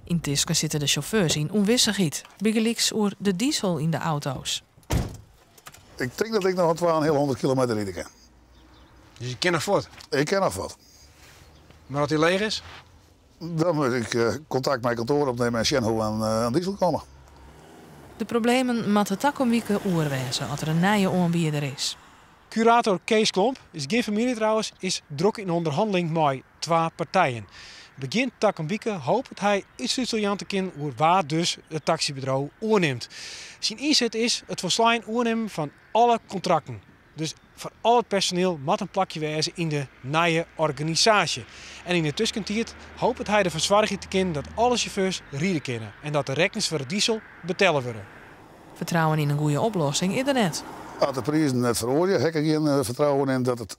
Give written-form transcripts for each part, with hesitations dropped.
Yntusken sitte de sjauffeurs yn ûnwissichheid, bygelyks oer de disel yn de auto's. Ik tink dat ik noch in 250 kilometer ride kin. Dus je kin noch fuort? Ik kin noch fuort. Mar as dy leech is? Dan moat ik eh, kontakt mei kantoar opnimme en sjen hoe't we oan diesel komme. De problemen moatte takom wike oer wêze as der in nije oanbieder is. Kurator Kees Klomp, is gjin famylje trouwens, is drok yn ûnderhanneling mei twa partijen. Begjin takom wike hopet hy útslútsel jaan te kinnen oer wa't dus it taksybedriuw oernimt. Syn ynset is it folslein oernimmen fan alle kontrakten. Dus foar al it personiel moat in plakje wêze yn de nije organisaasje. En yn de tuskentiid hopet hy derfoar soargje te kinnen dat alle sjauffeurs ride kinne en dat de rekkens foar de disel betelle wurde. Fertrouwen yn in goede oplossing is der net. As de prizen net feroarje, ha ik gjin eh, fertrouwen yn dat it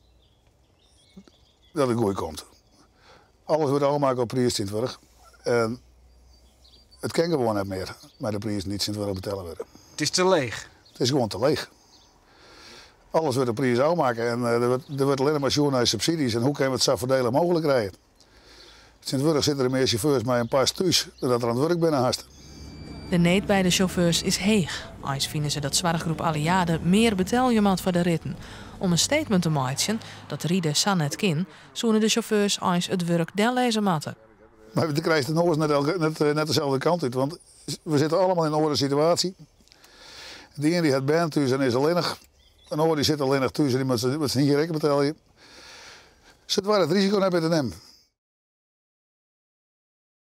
goed komt. Alles wurdt ôfmakke op priis tsjintwurdich. En it kin gewoan net mear mei de prizen dy't tsjintwurdich betelle wurde. It is te leech. It is gewoan te leech. Alles wurdt op priis ôfmakke en eh, der wurdt allinnich mar sjoen nei subsydzjes en hoe kinne we it sa foardielich mooglik krije. Tsjintwurdich sitte der mear sjauffeurs mei in pas thús dan dat der oan it wurk binne hast. De need by de sjauffeurs is heech. Eins fine se dat soarchgroep Alliade mear betelje moat foar de ritten. Om in statement te meitsjen dat ride sa net kin, soene de sjauffeurs eins it wurk dellizze moatte. Mar do krijst de noas net deselde kant út, want we sitte allegear yn in oare situaasje. De iene dy hat bern thús en is allinnich. In oar dy sit allinnich thús en dy moat syn hier ek betelje. Se doare it risiko net mear te nimmen.